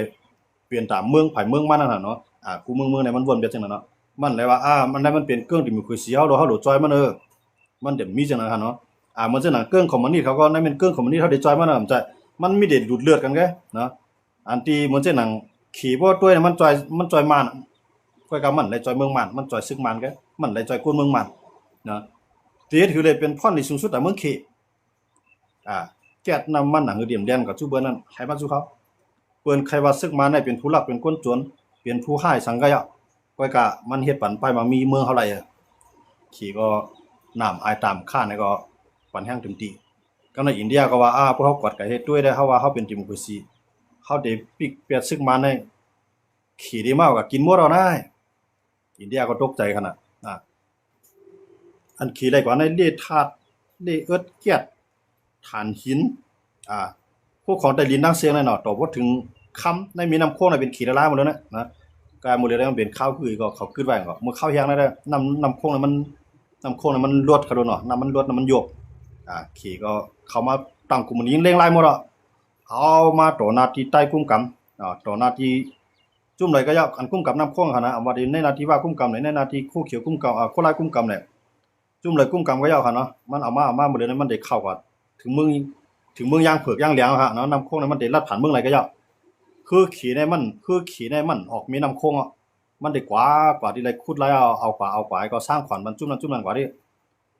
ເປັນຕາເມືອງໃຜເມືອງມັນນັ້ນນະເນາະ ອ່າ ກູເມືອງເມືອງໃດມັນວນແບບຈັ່ງນັ້ນເນາະ ມັນແລວ່າ ອ່າ ມັນໃດມັນເປັນເຄື່ອງດີໂມຄຣາຊີ ເຮົາ ເຮົາໂລດຈ່ອຍມັນ ເອີ ມັນຈະມີຈັ່ງນັ້ນຫັ້ນເນາະ ອ່າ ເໝືອນເຊັ່ນໜັງເຄື່ອງຄອມມູນິດ ເຂົາກໍໃນແມ່ນເຄື່ອງຄອມມູນິດ ເຮົາໄດ້ຈ່ອຍມັນນະ ມັນຈະ ມັນມີແຕ່ດູດເລືອດກັນເດ້ເນາະ ອັນທີ່ເໝືອນເຊັ່ນໜັງ ເຂບໍ່ຊ່ວຍນະ ມັນຊ່ອຍ ມັນຊ່ອຍມ່ານ ຂ້ອຍກະມັນໄດ້ຊ່ອຍເມືອງມ່ານ ມັນຊ່ອຍຊຶກມ່ານກະ ມັນໄດ້ຊ່ອຍຄົນເມືອງມ່ານນະ ທີ່ເຮັດໃຫ້ໄດ້ເປັນພອນດີສູງສຸດໃນເມືອງເຂ ອ່າ ແກັດນ້ຳມັນຫຍັງເດີມແດນກໍສູ່ເບີນັ້ນໃຫ້ມາສູ່ເຂົາ ເພິ່ນໃຄ່ວ່າຊຶກມານໃນເປັນຜູ້ລັກເປັນຄົນໂຈນ ເປັນຜູ້ຮ້າຍສັງກະຍະ ຂ້ອຍກະມັນເຮັດປັນໄປມາມີເມືອງເຮົາໄຫຼ ເຂກໍນ້ຳອາຍຕາມຂ້ານກໍປັນແຮງເຕັມທີ່ ກັບໃນອິນເດຍກໍວ່າ ອາ ພວກເຮົາກວດກາເຮັດດ້ວຍໄດ້ ເຮົາວ່າເຮົາເປັນເດໂມຄຣາຊີ ເຮົາໄດ້ປິກແປດຊຶກມານໃນ ເຂໄດ້ມາກໍກິນໝົດເອົານາ ອິນເດຍກໍຕົກໃຈຂະໜາດ ອາ ອັນເຂໄດ້ກວ່າໃນເລທາດ ເລເອິດ ແກັດ ຖ່ານຫີນ ອາ ພວກຂອງໃຕ້ດິນຕ່າງເສຍງນັ້ນເນາະ ຕໍ່ບໍ່ເຖິງຄຳໃນແມ່ນ້ຳໂຂງນັ້ນເປັນເຂລະລາຍໝົດແລ້ວນະ ນະ ກາຍໝົດເລີຍ ມັນເປັນຂ່າວຄືກໍເຂົາຄິດໄວ້ກໍ ເມື່ອຂ່າວແຮງນັ້ນແຫຼະ ນ້ຳ ນ້ຳໂຂງນັ້ນມັນ ນ້ຳໂຂງນັ້ນມັນລວດຂະໂດນເນາະ ນ້ຳມັນລວດ ນ້ຳມັນຢົບ ອາ ເຂກໍເຂົ້າມາຕັ້ງກຸ່ມນີ້ເລັ່ງລາຍໝົດເນາະ ເອົາມາຕໍ່ໜ້າທີ່ໃຕ້ກຸມກຳ ອາ ຕໍ່ໜ້າທີ່ ຈຸ້ມໃດກໍຢ່າ ອັນກຸມກຳນ້ຳໂຂງຫັ້ນນະ ອາ ວ່າໃນໜ້າທີ່ວ່າກຸມກຳ ໃນໜ້າທີ່ໂຄຂຽວກຸມກຳ ອາ ໂຄລາຍກຸມກຳແຫຼະ ຈຸ້ມໃດກຸມກຳກໍຢ່າຫັ້ນເນາະ ມັນເອົາມາ ເອົາມາໝົດເລີຍນະ ມັນໄດ້ເຂົ້າກັບເຖິງເມືອງ ເຖິງເມືອງຢ່າງເຜືອກຢ່າງແຫຼງຫັ້ນເນາະ ນ້ຳໂຂງນັ້ນມັນໄດ້ລັດຜ່ານເມືອງໃດກໍຢ່າ ຄືເຂໃນມັນ ຄືເຂໃນມັນອອກແມ່ນ້ຳໂຂງເນາະ ມັນໄດ້ກວາດ ກວາດທີ່ໄດ້ຂຸດໄລ່ເອົາ ເອົາກວາດ ເອົາກວາດ ກໍສ້າງຂວັນມັນຈຸ້ມນັ້ນຈຸ້ມນັ້ນກວ່າເດ້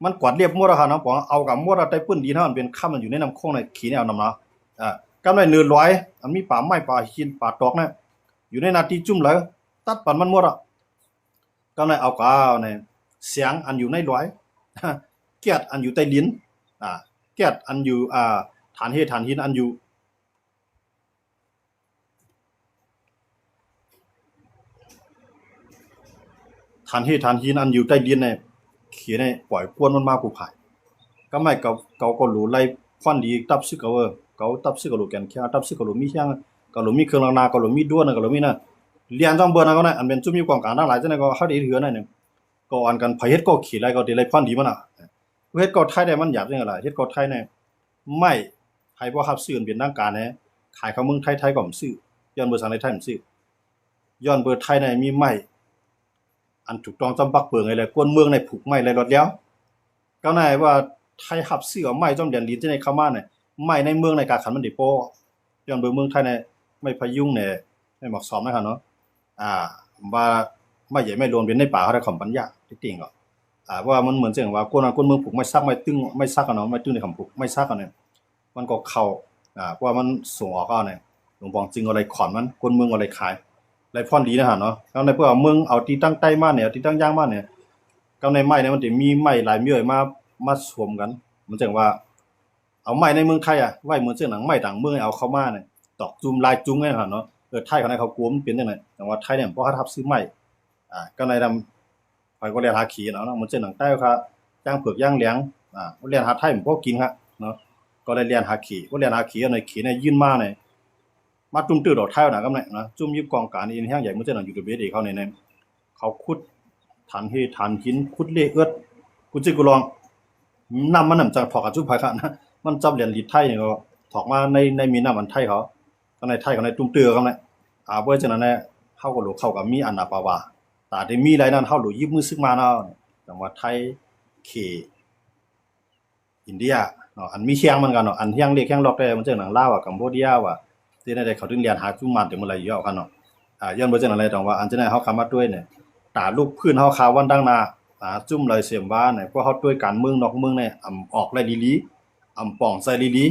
ມັນກວາດລຽບໝົດແລ້ວຫັ້ນເນາະ ບອກເອົາກັບໝົດແລ້ວ ໃຕ້ພື້ນດິນເຮົາມັນເປັນຄຳ ມັນຢູ່ໃນນ້ຳໂຂງໃນເຂນີ້ເອົານຳເນາະ ເອີ ກັບໃນເໜືອລອຍ ອັນມີປ່າໄມ້ ປ່າຫີນ ປ່າຕອກນະ ຢູ່ໃນໜ້າທີ່ຈຸ້ມເລີຍ ຕັດປັນມັນໝົດເອົາ ກໍໄດ້ເອົາກາວໃນສຽງອັນຢູ່ໃນຫຼວຍ ແກດອັນຢູ່ໃຕ້ດິນ ອາ ແກດອັນຢູ່ ອາ ຖ່ານເຮຖ່ານຫີນອັນຢູ່ ຖ່ານເຮຖ່ານຫີນອັນຢູ່ໃຕ້ດິນໃນ ເຂໃນປ່ອຍກວນມັນມາຜູ້ພາຍ ກໍໄມ້ເຂົາ ເຂົາກໍຫຼູໄລ່ຄວັນດີ ຕັບຊຶກເຂົາ ເອີ ເຂົາຕັບຊຶກເຂົາຫຼູແກ່ນແຂງ ຕັບຊຶກເຂົາຫຼູມີແຮງ ເຂົາຫຼູມີເຄື່ອງລ້າງໜ້າ ເຂົາຫຼູມີດ້ວນ ເຂົາຫຼູມີນັ້ນ ລຽນຈອງເບີນເຂົານະ ອັນແມ່ນຊຸມຢູ່ກອງກາງທັງຫຼາຍຈັ່ງໃດກໍ ເຮົາໄດ້ເຮັດເຮືອນນັ້ນ ກໍອັນກັນ ໃຜເຮັດກໍເຂໄດ້ ກໍໄດ້ລອນດີມັນນະ ຜູ້ເຮັດກໍໄທໄດ້ ມັນຢາກຈັ່ງໃດລະ ເຮັດກໍໄທນີ້ ໄມ້ ໃຜບໍ່ຮັບຊື້ອັນເປັນທາງການແດ່ ຂາຍເຂົ້າເມືອງໄທ ໄທກໍບໍ່ຊື້ ຍ້ອນເບີສັງໃດໄທບໍ່ຊື້ ຍ້ອນເບີໄທນີ້ມີໄມ້ ອັນຖືກຕ້ອງຈຳປັກເບີງໃດ ແລະ ຄົນເມືອງໃນຜູກໄມ້ໄດ້ລອດແລ້ວ ກໍໃນວ່າໄທຮັບຊື້ເອົາໄມ້ຈອມແດນດິນທີ່ໃນເຂົ້າມານີ້ ໄມ້ໃນເມືອງໃນກາຂັນມັນໄດ້ພໍ ຍ້ອນເບິ່ງເມືອງໄທໃນໄມ້ພະຍຸງແດ່ ໄມ້ໝາກສອມນະຄັບເນາະ ອ່າ ວ່າໄມ້ໃຫຍ່ໄມ້ຫຼວງເປັນໃນປ່າເຮົາໄດ້ຄຳປັນຍາຕິດຕິງກໍ ອ່າ ເພາະວ່າມັນເໝືອນເຊິ່ງວ່າຄົນ ຄົນເມືອງປູກໄມ້ສັກ ໄມ້ຕຶງ ໄມ້ສັກເນາະ ໄມ້ຕຶງໃນຄຳປູກໄມ້ສັກອັນນີ້ ມັນກໍເຂົ້າ ອ່າ ເພາະວ່າມັນສົ່ງອອກເອົານີ້ ຫຼວງປອງຈຶ່ງກໍໄດ້ຂອນມັນ ຄົນເມືອງກໍໄດ້ຂາຍ ໄດ້ພອນດີນະຫັ້ນເນາະ ແລ້ວໃນເມື່ອເມືອງເອົາທີ່ຕັ້ງໃຕ້ມານີ້ ທີ່ຕັ້ງຢ່າງມານີ້ ກັບໃນໄມ້ນີ້ມັນຈະມີໄມ້ຫຼາຍມີມາ ມາສົມກັນ ມັນຈັ່ງວ່າ ເອົາໄມ້ໃນເມືອງໄທອະ ໄວ້ເໝືອນເຊິ່ງໜັງໄມ້ຕ່າງເມືອງເອົາເຂົ້າມານີ້ ຕອກຈຸ້ມລາຍຈຸ້ມແມ່ນຫັ້ນເນາະ ເອີ ໄທເຂົາໃນເຂົາກົວມັນເປັນຈັ່ງໃດ ແຕ່ວ່າໄທນີ້ບໍ່ຮັບຊື້ໄມ້ ອ່າ ກໍໃນນຳ ຂ້ອຍກໍແລ່ນຫາເຂເນາະ ເໝືອນເຊັ່ນໜັງໃຕ້ວ່າ ຢ່າງເຜືອກຢ່າງແຫຼງ ອ່າ ແລ່ນຫາໄທມັນບໍ່ກິນຮະເນາະ ກໍໄດ້ແລ່ນຫາເຂ ກໍແລ່ນຫາເຂ ເອົາໃນເຂໃນຍື່ນມາໃນ ມາຕຸ້ມຕື້ດອກໄທນະ ກັບໃນນະ ຈຸ້ມຢູ່ກອງກາງນີ້ແຮງໃຫຍ່ ເໝືອນເຊັ່ນໜັງຢູ່ຕະເບດເອເຂົານີ້ ເຂົາຂຸດຖານເຮຖານຫີນ ຂຸດເລເອິດ ກຸຈິກຸລອງ ນ້ຳມັນນຳຈັ່ງຖອກກັນຊຸມພາຍຄະນະ ມັນຈັບແລ່ນລິດໄທນີ້ກໍຖອກມາໃນ ໃນແມ່ນ້ຳອັນໄທເຂົາ ກໍໃນໄທເຂົາໃນຕຸ້ມຕື້ກັບໃນ ອ່າ ບໍ່ເຮັດຈັ່ງນັ້ນແນ່ ເຮົາກໍຫຼູເຂົ້າກັບມີອັນນາປາວາ ຕາທີ່ມີໄລນັ້ນ ເຮົາຫຼູຢິບມືຊຶກມາເນາະ ຈັ່ງວ່າໄທ ເຂ ອິນເດຍເນາະ ອັນມີແຮງມັນກັນເນາະ ອັນແຮງເລກແຮງລັອກແດ່ ມັນຈັ່ງໜັງລາວອາ ກຳໂບດຽວາ ທີ່ໃນໃດເຂົາເຖິງແລ່ນຫາຈຸ້ມມານເຕັມເມື່ອໄລຢູ່ເນາະ ອ່າ ຍ້ອນບໍ່ຈັ່ງນັ້ນແຫຼະ ຕ້ອງວ່າອັນຈັ່ງໃດເຮົາຄຳມາດ້ວຍນີ້ ຕາລູກພື້ນເຮົາຄາວັນດັ່ງໜ້າ ອ່າ ຈຸ້ມລອຍເສມວານີ້ ພວກເຮົາດ້ວຍການເມືອງນອກເມືອງນີ້ ອຳອອກໄດ້ລີໆ ອຳປ່ອງໃສ່ລ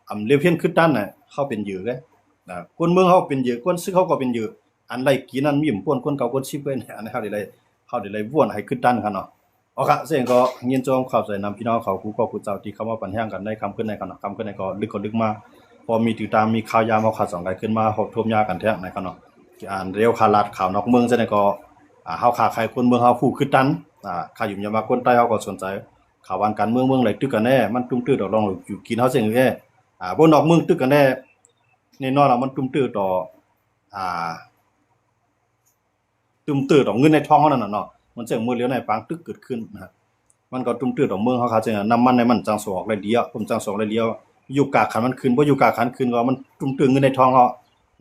ີໆ ອຳເລວພຽນຄຶດຕັນນີ້ ເຮົາເປັນເຫຍື່ອເດ້ ອ່າ ຄົນເມືອງເຮົາເປັນເຫຍື່ອ ຄົນຊຶກເຮົາກໍເປັນເຫຍື່ອ ອັນໄລ່ກິນນັ້ນມີບໍ່ພົ້ນຄົນເກົ່າຄົນຊິບເວີຍ ອັນນີ້ເຮົາໄດ້ໄດ້ ເຮົາໄດ້ໄດ້ວອນໃຫ້ຄຶດຕັນຫັ້ນເນາະ ເອົາຄະ ເຊັ່ນກໍຍິນຊົມຂອບໃຈນຳພີ່ນ້ອງເຂົາ ຜູ້ກໍຜູ້ເຈົ້າທີ່ເຂົ້າມາປັນແຮງກັນໃນຄ່ຳຄືນໃນຄັນເນາະ ຄ່ຳຄືນໃນກໍລຶກກໍດຶກມາ ພໍມີຕື່ຕາມີຂ່າວຍາມເຮົາຂາສອງໄກຂຶ້ນມາ ຮວບທວມຍາກັນແທ້ໃນຄັນເນາະ ອັນເລວຄາລາດຂ່າວນອກເມືອງຈັ່ງໃດກໍ ອ່າ ເຮົາຄາໄຄຄົນເມືອງເຮົາຮູ້ຄຶດຕັນ ອ່າ ຄາຫຍຸ້ມຢາມວ່າຄົນໃຕ້ເຮົາກໍສົນໃຈ ຂ່າວບ້ານການເມືອງ ເມືອງໃດຕຶກກັນແດ່ ມັນຕຸ້ມຕື້ດອກລອງຢູ່ກິນເຮົາເຊັ່ນແດ່ ອ່າ ບໍ່ນອກເມືອງຕຶກກັນແດ່ ແນ່ນອນລະມັນຕຸ້ມຕື້ຕໍ່ ອ່າ ຕຸ້ມຕື້ຕໍ່ເງິນໃນທອງເຮົານັ້ນນະເນາະ ມັນເຊິ່ງມື້ລຽວໃນປາງຕຶກເກີດຂຶ້ນນະ ມັນກໍຕຸ້ມຕື້ຕໍ່ເມືອງເຮົາຄາເຊິ່ງ ນ້ຳມັນໃນມັນຈັ່ງສົ່ງອອກໄດ້ດຽວ ເພິ່ນຈັ່ງສົ່ງອອກໄດ້ດຽວ ຢູ່ກາກຂັນມັນຂຶ້ນ ບໍ່ຢູ່ກາກຂັນຂຶ້ນກໍມັນຕຸ້ມຕື້ເງິນໃນທອງເຮົາ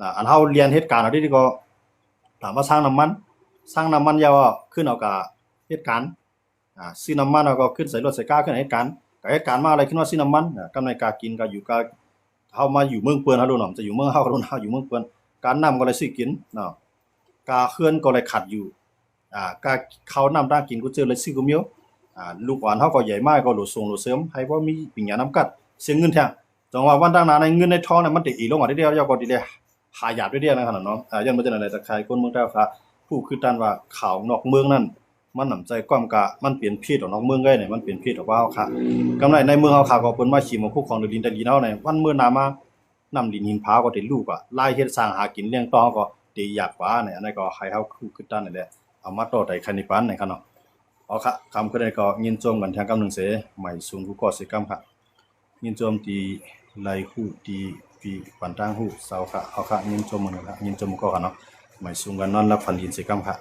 ອ່າ ອັນເຮົາລຽນເຮັດການເອົາດີໆກໍ ຖາມວ່າສ້າງນ້ຳມັນ ສ້າງນ້ຳມັນຢາວຂຶ້ນເອົາກະເຮັດການ ອ່າ ຊື້ນ້ຳມັນເຮົາກໍຂຶ້ນໃສ່ລົດໃສ່ກາຂຶ້ນເຮັດການ ກະເຮັດການມາແລ້ວຂຶ້ນມາຊື້ນ້ຳມັນ ອ່າ ກຳໄລກາກິນກາຢູ່ກາ ເຮົາມາຢູ່ເມືອງເພິ່ນ ເຮົາໂດນເນາະ ຈະຢູ່ເມືອງເຮົາ ເຮົາໂດນເຮົາຢູ່ເມືອງເພິ່ນ ການນ້ຳກໍໄດ້ຊື້ກິນເນາະ ກາເຮືອນກໍໄດ້ຂັດຢູ່ ອ່າ ກາເຂົ້ານ້ຳຕາກິນ ກູເຈີເລີຍຊື້ກູມີວ ອ່າ ລູກຫຼານເຮົາກໍໃຫຍ່ມາກໍຫຼູ່ສົ່ງຫຼູ່ເສີມ ໃຫ້ບໍ່ມີປິງຍານ້ຳກັດ ເສຍເງິນແທ້ ຈັ່ງວ່າວັນທາງໜ້າໃນເງິນໃນທອງນັ້ນ ມັນຈະເອລົງເດດຽວ ແລ້ວກໍຈະໄດ້ຫາຍາກເດດຽວ ນັ້ນຂະໜອດເນາະ ອາ ຍ້ອນບໍ່ຈັ່ງໃດ ຕະຄາຍຄົນເມືອງໄທເຮົາຄະ ຜູ້ຄືກັນວ່າ ຂ່າວນອກເມືອງນັ້ນ ມັນນຳໃຈຄວາມກະ ມັນເປັນເພດອອກນອກເມືອງເລີຍນີ້ ມັນເປັນເພດອອກວ່າເຮົາຄະ ກຳໄລໃນເມືອງເຮົາຄະ ກໍເພິ່ນມາຂີ້ມາຄຸກຂອງໃນດິນໃຕ້ດິນເຮົານີ້ ວັນມື້ໜ້າມາ ນ້ຳລິນຫີນຜາກໍໄດ້ລູກ ລາຍເຮັດສ້າງຫາກິນລ້ຽງຕໍ່ເຮົາກໍໄດ້ຢາກກວ່ານີ້ ອັນນັ້ນກໍໃຫ້ເຮົາຄືຄືກັນນີ້ແຫຼະ ເອົາມາຕໍ່ໄດ້ແຄ່ນີ້ປານນີ້ຄະເນາະ ເອົາຄະ ຄ່ຳຄືນນີ້ກໍຍິນຊົມກັນແທງກຳໜຶ່ງເສ ໄໝສູງກູ່ກໍເສກຳຄະ ຍິນຊົມທີ່ໄລຮູ້ ທີ່ ທີ່ປັນທາງຮູ້ເຊົາຄະ ເອົາຄະ ຍິນຊົມເໝືອນກັນຄະ ຍິນຊົມກໍຄະເນາະ ໄໝສູງກັນນອນຫຼັບຝັນດີເສກຳຄະ.